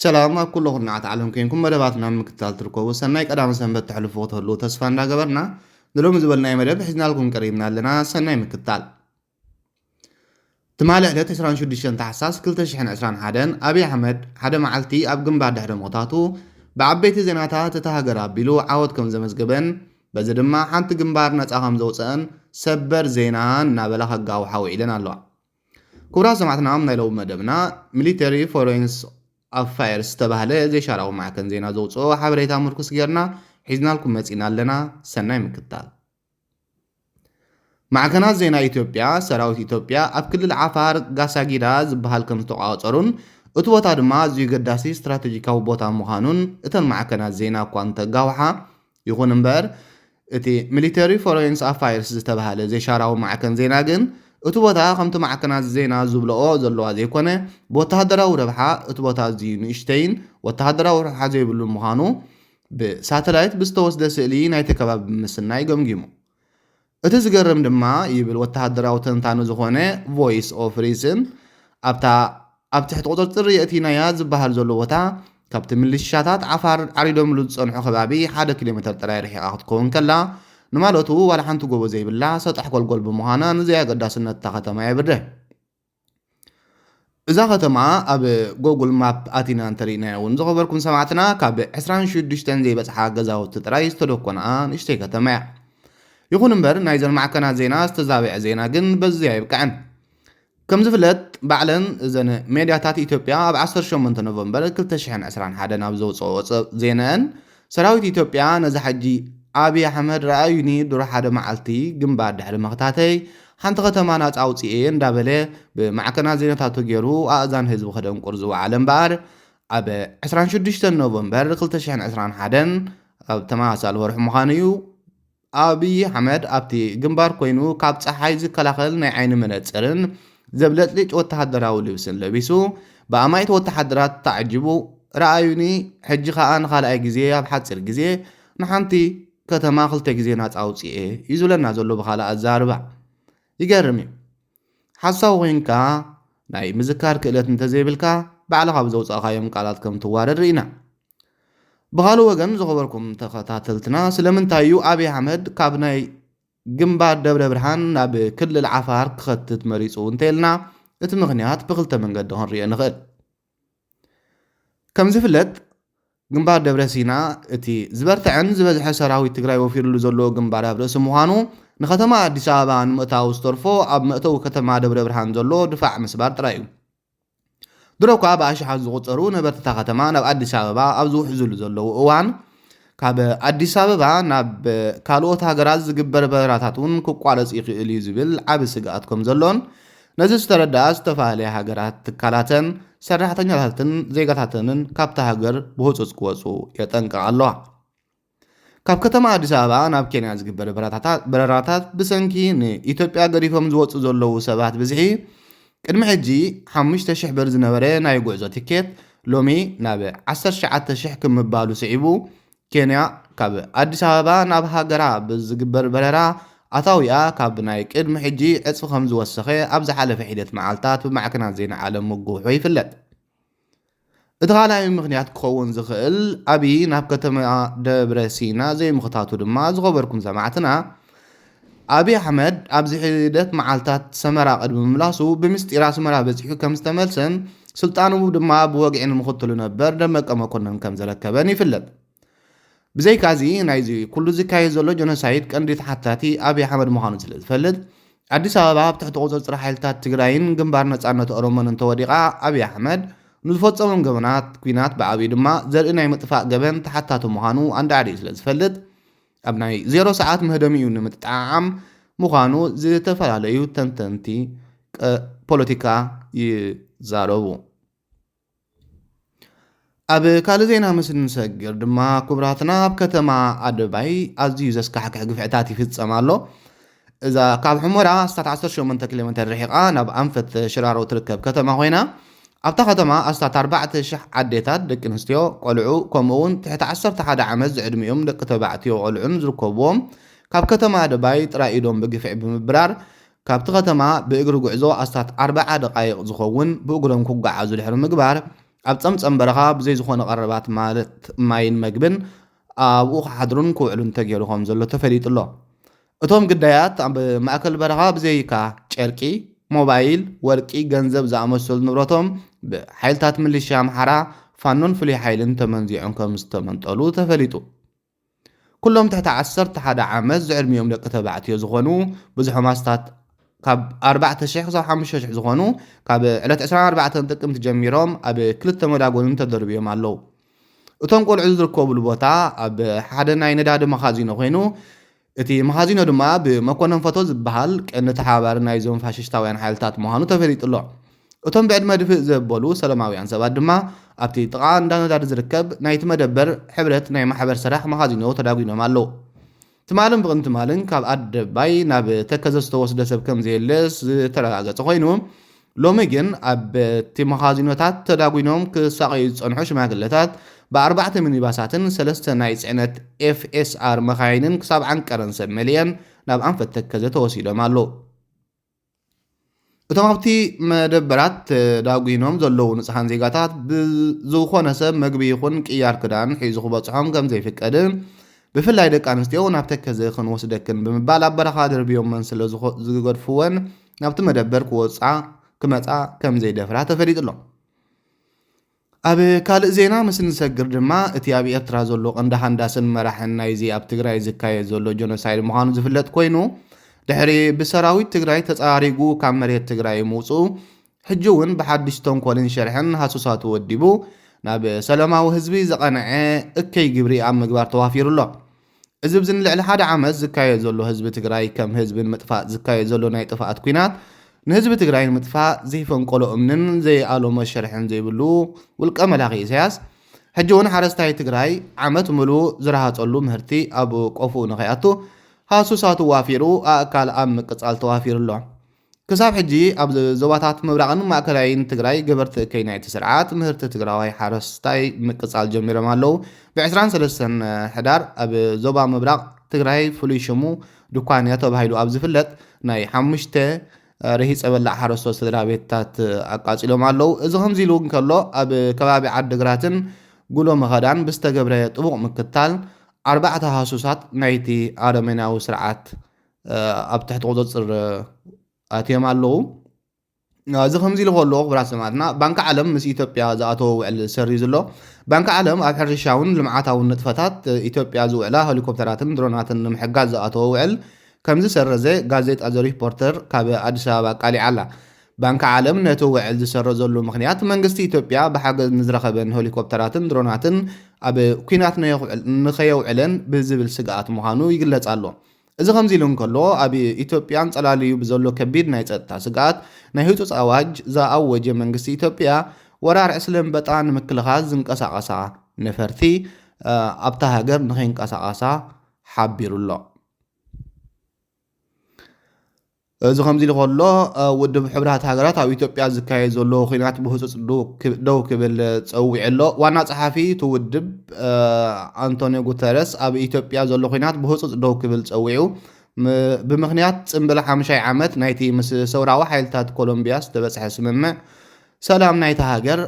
ሰላም ኣብ ኩሉ ኩርናዓት ዓለም ኮይንኩም መደባትና ምክትታል ትርከቡ ሰናይ ቀዳመ ሰንበት ተሕልፉ ክትህልዉ ተስፋ እንዳገበርና፣ ንሎሚ ዝበልናዮ መደብ ሒዝናልኩም ቀሪብና ኣለና። ሰናይ ምክትታል። ትማሊ ዕለት ዕስራን ሽዱሽተን ታሕሳስ ክልተ ሽሕን ዕስራን ሓደን ኣብይ ኣሕመድ ሓደ መዓልቲ ኣብ ግንባር ድሕሪ ምኽታቱ፣ ብዓበይቲ ዜናታት እታ ሃገር ኣቢሉ ዓወት ከም ዘመዝገበን፣ በዚ ድማ ሓንቲ ግንባር ነጻ ከም ዘውጸአን ሰበር ዜና እናበላ ከጋውሓ ውዒለን ኣለዋ። ክቡራት ሰማዕትና፣ ኣብ ናይ ሎሚ መደብና ሚሊተሪ ፎሬንስ ኣፋየርስ ዝተባህለ ዘይሻራዊ ማዕከን ዜና ዘውፅኦ ሓበሬታ ምርኩስ ጌርና ሒዝናልኩም መፂና ኣለና። ሰናይ ምክትታል። ማዕከናት ዜና ኢትዮጵያ፣ ሰራዊት ኢትዮጵያ ኣብ ክልል ዓፋር ጋሳጊዳ ዝበሃል ከም ዝተቋጸሩን እቲ ቦታ ድማ ኣዝዩ ገዳሲ ስትራቴጂካዊ ቦታ ምዃኑን እተን ማዕከናት ዜና እኳ እንተጋውሓ፣ ይኹን እምበር፣ እቲ ሚሊተሪ ፎሬንስ ኣፋየርስ ዝተባህለ ዘይሻራዊ ማዕከን ዜና ግን፣ እቲ ቦታ ከምቲ ማዕከናት ዜና ዝብለኦ ዘለዋ ዘይኮነ፣ ብወተሃደራዊ ረብሓ እቲ ቦታ ኣዝዩ ንእሽተይን ወተሃደራዊ ረብሓ ዘይብሉን ምዃኑ ብሳተላይት ብዝተወስደ ስእሊ ናይቲ ከባቢ ብምስናይ ገምጊሙ። እቲ ዝገርም ድማ፣ ይብል ወተሃደራዊ ተንታኒ ዝኾነ ቮይስ ኦፍ ሪዝን፣ ኣብታ ኣብ ትሕቲ ቁጽጽር የእቲናያ ዝበሃል ዘሎ ቦታ፣ ካብቲ ሚሊሻታት ዓፋር ዓሪዶምሉ ዝጸንሑ ከባቢ ሓደ ኪሎ ሜተር ጥራይ ርሒቓ ክትከውን ከላ፣ ንማለቱ ዋላ ሓንቲ ጎቦ ዘይብላ ሰጣሕ ጎልጎል ብምዃና ንዘይኣገዳስነት እታ ከተማ የብርህ። እዛ ከተማ ኣብ ጎጉል ማፕ ኣቲና እንተሪእናዮ እውን፣ ዝኸበርኩም ሰማዕትና፣ ካብ ዕስራን ሽዱሽተን ዘይበጽሓ ገዛውቲ ጥራይ ዝተደኮና ንእሽተይ ከተማ እያ። ይኹን እምበር፣ ናይዘን ማዕከናት ዜና ዝተዛብዐ ዜና ግን በዚ ኣይብቅዐን። ከም ዝፍለጥ፣ ባዕለን እዘን ሜድያታት ኢትዮጵያ ኣብ ዓሰርተ ሸሞንተ ኖቨምበር ክልተ ሽሕን ዕስራን ሓደን ኣብ ዘውፅኦ ጸ-፣ ዜናአን፣ ሰራዊት ኢትዮጵያ ነዚ ሕጂ ኣብይ ኣሕመድ ረኣዩኒ ድሮ ሓደ መዓልቲ ግንባር ድሕሪ ምኽታተይ ሓንቲ ከተማ ናጻ ኣውፅኤ እንዳበለ ብማዕከናት ዜናታቱ ገይሩ ኣእዛን ህዝቢ ከደንቁር ዝወዓለ እምበኣር፣ ኣብ ዕስራን ሽዱሽተን ኖቨምበር ክልተ ሽሕን ዕስራን ሓደን ኣብ ተመሳሳሊ ወርሒ ምዃኑ እዩ። ኣብይ ኣሕመድ ኣብቲ ግንባር ኮይኑ ካብ ጸሓይ ዝከላኸል ናይ ዓይኒ መነጽርን ዘብለጭልጭ ወተሃደራዊ ልብስን ለቢሱ፣ ብኣማኢት ወተሃደራት ተዓጂቡ፣ "ረኣዩኒ፣ ሕጂ ኸኣ ንኻልኣይ ግዜ ኣብ ሓጺር ግዜ ንሓንቲ ከተማ ክልተ ግዜ ናጻ ኣውጺኤ" እዩ ዝብለና ዘሎ ብኻልእ ኣዘራርባ። ይገርም እዩ። ሓሳዊ ኮይንካ፣ ናይ ምዝካር ክእለት እንተዘይብልካ፣ ባዕልኻ ብዘውጻእካዮም ቃላት ከም ትዋረድ ርኢና። ብኻልእ ወገን፣ ዝኸበርኩም ተኸታተልትና፣ ስለምንታይ እዩ ኣብይ ኣሕመድ ካብ ናይ ግንባር ደብረ ብርሃን ናብ ክልል ዓፋር ክኸትት መሪጹ እንተኢልና፣ እቲ ምኽንያት ብኽልተ መንገዲ ክንሪኦ ንኽእል። ከም ዝፍለጥ፣ ግንባር ደብረ ሲና እቲ ዝበርትዐን ዝበዝሐ ሰራዊት ትግራይ ወፊርሉ ዘሎ ግንባር ኣብ ርእሲ ምዃኑ፣ ንከተማ ኣዲስ ኣበባ ንምእታው ዝተርፎ ኣብ መእተዊ ከተማ ደብረ ብርሃን ዘሎ ድፋዕ ምስባር ጥራይ እዩ። ድሮ እኳ ብኣሽሓት ዝቑጸሩ ነበርቲ እታ ከተማ ናብ ኣዲስ ኣበባ ኣብ ዝውሕዝሉ ዘለዉ እዋን፣ ካብ ኣዲስ ኣበባ ናብ ካልኦት ሃገራት ዝግበር በረራታት እውን ክቋረጽ ይኽእል እዩ ዝብል ዓቢ ስግኣት ከም ዘሎን፣ ነዚ ዝተረድኣ ዝተፈላለያ ሃገራት ትካላተን ሰራሕተኛታትን ዜጋታተንን ካብታ ሃገር ብህጹጽ ክወጹ የጠንቅቓ ኣለዋ። ካብ ከተማ ኣዲስ ኣበባ ናብ ኬንያ ዝግበር በረራታት፣ በረራታት ብሰንኪ ንኢትዮጵያ ገዲፎም ዝወጹ ዘለዉ ሰባት ብዝሒ፣ ቅድሚ ሕጂ ሓሙሽተ ሽሕ ብር ዝነበረ ናይ ጉዕዞ ቲኬት፣ ሎሚ ናብ ዓሰርተ ትሽዓተ ሽሕ ክምባሉ ስዒቡ፣ ኬንያ ካብ ኣዲስ ኣበባ ናብ ሃገራ ብዝግበር በረራ ኣታዊኣ ካብ ናይ ቅድሚ ሕጂ ዕጽፊ ከም ዝወሰኸ ኣብ ዝሓለፈ ሒደት መዓልታት ብማዕከናት ዜና ዓለም ምጉሑ ይፍለጥ። እቲ ካልኣይ ምኽንያት ክኸውን ዝኽእል፣ ኣብይ ናብ ከተማ ደብረ ሲና ዘይምኽታቱ ድማ፣ ዝኸበርኩም ሰማዕትና፣ ኣብይ ኣሕመድ ኣብዚ ሒደት መዓልታት ሰመራ ቅድሚ ምምላሱ፣ ብምስጢር ኣስመራ በጺሑ ከም ዝተመልሰን፣ ስልጣኑ ድማ ብወግዒ ንምኽትሉ ነበር ደመቀ መኮነን ከም ዘረከበን ይፍለጥ። ብዘይካዚ፣ ናይዚ ኩሉ ዝካየድ ዘሎ ጀኖሳይድ ቀንዲ ተሓታቲ ኣብይ ኣሕመድ ምዃኑ ስለ ዝፈልጥ፣ ኣዲስ ኣበባ ኣብ ትሕቲ ቁጽጽር ሓይልታት ትግራይን ግንባር ነጻነት ኦሮሞን እንተወዲቓ፣ ኣብይ ኣሕመድ ንዝፈጸሞም ገበናት ኲናት፣ ብዓብዩ ድማ ዘርኢ ናይ ምጥፋእ ገበን ተሓታቲ ምዃኑ ኣንዳዕዲኡ ስለ ዝፈልጥ፣ ኣብ ናይ ዜሮ ሰዓት መህደሚኡ ንምጥዓዓም ምዃኑ ዝተፈላለዩ ተንተንቲ ቀ-፣ ፖለቲካ ይዛረቡ። ኣብ ካልእ ዜና ምስ እንሰግር ድማ፣ ክቡራትና፣ ኣብ ከተማ ኣደባይ ኣዝዩ ዘስካሕክሕ ግፍዕታት ይፍጸም ኣሎ። እዛ ካብ ሑመራ ኣስታት ዓሰርተ ሸሞንተ ኪሎ ሜተር ርሒቓ ናብ ኣንፈት ሽራሮ ትርከብ ከተማ ኮይና፣ ኣብታ ከተማ ኣስታት ኣርባዕተ ሽሕ ኣዴታት፣ ደቂ ኣንስትዮ፣ ቆልዑ፣ ከምኡ እውን ትሕቲ ዓሰርተ ሓደ ዓመት ዝዕድሚኦም ደቂ ተባዕትዮ ቆልዑን ዝርከብዎም፣ ካብ ከተማ ኣደባይ ጥራይ ኢዶም ብግፍዒ ብምብራር፣ ካብቲ ከተማ ብእግሪ ጉዕዞ ኣስታት ኣርብዓ ደቓይቕ ዝኸውን ብእግሮም ክጓዓዙ ድሕሪ ምግባር፣ ኣብ ጸምጸም በረኻ ብዘይ ዝኾነ ቀረባት ማለት ማይን መግብን ኣብኡ ክሓድሩን ክውዕሉን ተገይሩ ከም ዘሎ ተፈሊጡ ኣሎ። እቶም ግዳያት ኣብ ማእከል በረኻ ብዘይካ ጨርቂ፣ ሞባይል፣ ወርቂ፣ ገንዘብ ዝኣመሰሉ ንብረቶም ብሓይልታት ምልሻ ኣምሓራ፣ ፋኖን ፍሉይ ሓይልን ተመንዚዖም ከም ዝተመንጠሉ ተፈሊጡ። ኩሎም ትሕቲ ዓሰርተ ሓደ ዓመት ዝዕድሚኦም ደቂ ተባዕትዮ ዝኾኑ ብዙሖም ኣስታት ካብ ኣርባዕተ ሽሕ ክሳብ ሓሙሽተ ሽሕ ዝኾኑ ካብ ዕለት ዕስራን ኣርባዕተን ጥቅምቲ ጀሚሮም ኣብ ክልተ መዳጎንን ተደርብዮም ኣለዉ። እቶም ቆልዑ ዝርከብሉ ቦታ ኣብ ሓደ ናይ ነዳዲ መኻዚኖ ኮይኑ፣ እቲ መኻዚኖ ድማ ብመኮነን ፈቶ ዝበሃል ቀንዲ ተሓባሪ ናይዞም ፋሽስታውያን ሓይልታት ምዃኑ ተፈሊጡ ኣሎ። እቶም ብዕድመ ድፍእ ዘበሉ ሰላማውያን ሰባት ድማ ኣብቲ ጥቓ እንዳ ነዳዲ ዝርከብ ናይቲ መደበር ሕብረት ናይ ማሕበር ሰራሕ መኻዚኖ ተዳጒኖም ኣለዉ። ትማልን ብቕን ትማልን ካብ ኣደባይ ናብ ተከዘ ዝተወስደ ሰብ ከም ዘየለ ዝተረጋገጸ ኮይኑ፣ ሎሚ ግን ኣብቲ መኻዚኖታት ተዳጒኖም ክሳቐዩ ዝጸንሑ ሽማግለታት ብኣርባዕተ ሚኒባሳትን ሰለስተ ናይ ጽዕነት ኤፍ ኤስ ኣር መኻይንን ክሳብ ዓንቀረን ሰብ መሊአን ናብ ኣንፈት ተከዘ ተወሲዶም ኣለዉ። እቶም ኣብቲ መደበራት ተዳጒኖም ዘለዉ ንጹሃን ዜጋታት ብዝኾነ ሰብ መግቢ ይኹን ቅያር ክዳን ሒዙ ክበጽሖም ከም ዘይፍቀድን ብፍላይ ደቂ ኣንስትዮ ናብ ተከዘ ክንወስደክን ብምባል ኣብ በረኻ ደርብዮመን ስለ ዝኾ- ዝገድፍወን ናብቲ መደበር ክወጻ ክመጻ ከም ዘይደፍራ ተፈሊጡ ኣሎ። ኣብ ካልእ ዜና ምስ ንሰግር ድማ እቲ ኣብ ኤርትራ ዘሎ ቀንዲ ሃንዳስን መራሕን ናይዚ ኣብ ትግራይ ዝካየድ ዘሎ ጀኖሳይድ ምዃኑ ዝፍለጥ ኮይኑ ድሕሪ ብሰራዊት ትግራይ ተጸራሪጉ ካብ መሬት ትግራይ ምውፅኡ ሕጂ እውን ብሓድሽ ተንኮልን ሸርሕን ሃሱሳቱ ወዲቡ ናብ ሰላማዊ ህዝቢ ዘቐንዐ እከይ ግብሪ ኣብ ምግባር ተዋፊሩ ኣሎ። እዚ ኣብዚ ንልዕሊ ሓደ ዓመት ዝካየድ ዘሎ ህዝቢ ትግራይ ከም ህዝቢ ንምጥፋእ ዝካየድ ዘሎ ናይ ጥፍኣት ኲናት ንህዝቢ ትግራይ ንምጥፋእ ዘይፈንቀሎ እምንን ዘይኣለሞ ሸርሕን ዘይብሉ ውልቀ መላኺ ኢሳያስ ሕጂ እውን ሓረስታይ ትግራይ ዓመት ምሉእ ዝረሃፀሉ ምህርቲ ኣብ ቆፍኡ ንኸይኣቱ ሃሱሳቱ ዋፊሩ ኣእካል ኣብ ምቅፃል ተዋፊሩ ኣሎ። ክሳብ ሕጂ ኣብ ዞባታት ምብራቕን ማእከላይን ትግራይ ገበርቲ እከይ ናይቲ ስርዓት ምህርቲ ትግራዋይ ሓረስታይ ምቅጻል ጀሚሮም ኣለዉ። ብ ዕስራን ሰለስተን ሕዳር ኣብ ዞባ ምብራቕ ትግራይ ፍሉይ ሽሙ ዱኳንያ ተባሂሉ ኣብ ዝፍለጥ ናይ ሓሙሽተ ርሂጸ በላዕ ሓረስቶት ስድራ ቤታት ኣቃጺሎም ኣለዉ። እዚ ከምዚ ኢሉ እንከሎ ኣብ ከባቢ ዓድግራትን ጉሎ መኸዳን ብዝተገብረ ጥቡቕ ምክትታል ኣርባዕተ ሃሱሳት ናይቲ ኣረሜናዊ ስርዓት ኣብ ትሕቲ ቁፅፅር ኣትዮም ኣለዉ። እዚ ከምዚ ኢሉ ከሎ ክቡራት ሰማዕትና ባንኪ ዓለም ምስ ኢትዮጵያ ዝኣተዎ ውዕል ሰሪዙ ኣሎ። ባንኪ ዓለም ኣብ ሕርሻውን ልምዓታውን ንጥፈታት ኢትዮጵያ ዝውዕላ ሄሊኮፕተራትን ድሮናትን ንምሕጋዝ ዝኣተዎ ውዕል ከም ዝሰረዘ ጋዜጣ ዘ ሪፖርተር ካብ ኣዲስ ኣበባ ኣቃሊዓ ኣላ። ባንኪ ዓለም ነቲ ውዕል ዝሰረዘሉ ምኽንያት መንግስቲ ኢትዮጵያ ብሓገዝ ንዝረኸበን ሄሊኮፕተራትን ድሮናትን ኣብ ኲናት ንኸየውዕለን ብዝብል ስግኣት ምዃኑ ይግለጽ ኣሎ። እዚ ከምዚ ኢሉ እንከሎ ኣብ ኢትዮጵያ ኣንጸላልዩ ብዘሎ ከቢድ ናይ ጸጥታ ስግኣት ናይ ህጹጽ ኣዋጅ ዝኣወጀ መንግስቲ ኢትዮጵያ ወራር ዕስለ ኣንበጣ ንምክልኻል ዝንቀሳቐሳ ነፈርቲ ኣብታ ሃገር ንኸይንቀሳቐሳ ሓቢሩ ኣሎ። እዚ ከምዚ ኢሉ ከሎ ውድብ ሕቡራት ሃገራት ኣብ ኢትዮጵያ ዝካየድ ዘሎ ኲናት ብህጹጽ ደው ክብል ጸዊዑ ኣሎ። ዋና ጸሓፊ እቲ ውድብ ኣንቶኒዮ ጉተረስ ኣብ ኢትዮጵያ ዘሎ ኲናት ብህጹጽ ደው ክብል ጸዊዑ። ብምኽንያት ጽምብል ሓምሻይ ዓመት ናይቲ ምስ ሰውራዊ ሓይልታት ኮሎምቢያ ዝተበጽሐ ስምምዕ ሰላም ናይታ ሃገር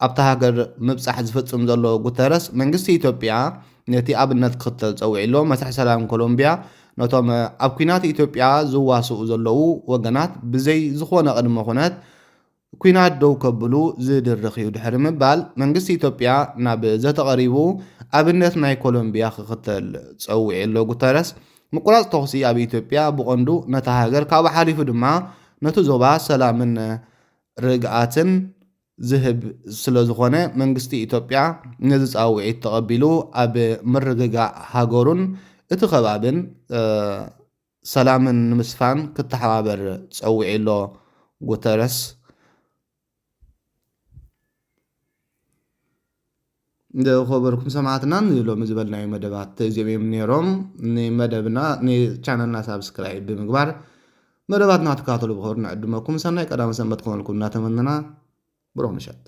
ኣብታ ሃገር ምብጻሕ ዝፍጽም ዘሎ ጉተረስ መንግስቲ ኢትዮጵያ ነቲ ኣብነት ክኽተል ጸዊዑ ኣሎ። መስርሕ ሰላም ኮሎምቢያ ነቶም ኣብ ኲናት ኢትዮጵያ ዝዋስኡ ዘለዉ ወገናት ብዘይ ዝኾነ ቅድመ ኩነት ኲናት ደው ከብሉ ዝድርኽ እዩ ድሕሪ ምባል መንግስቲ ኢትዮጵያ ናብ ዘተቐሪቡ ኣብነት ናይ ኮሎምቢያ ክኽተል ጸዊዑ ኣሎ። ጉተረስ ምቁራጽ ተኹሲ ኣብ ኢትዮጵያ ብቐንዱ ነታ ሃገር ካብኡ ሓሊፉ ድማ ነቲ ዞባ ሰላምን ርግኣትን ዝህብ ስለ ዝኾነ መንግስቲ ኢትዮጵያ ነዚ ጻውዒት ተቐቢሉ ኣብ ምርግጋእ ሃገሩን እቲ ከባብን ሰላምን ንምስፋን ክተሓባበር ጸዊዑ ኣሎ ጉተረስ። ዝኸበርኩም ሰማዕትና ንሎሚ ዝበልናዮ መደባት እዚኦም እዮም ነይሮም። ንመደብና ንቻነልና ሳብስክራይብ ብምግባር መደባትና ክትከታተሉ ብኽብሪ ንዕድመኩም። ሰናይ ቀዳመ ሰንበት ክኾንልኩም እናተመነና ብሩኽ ምሸት።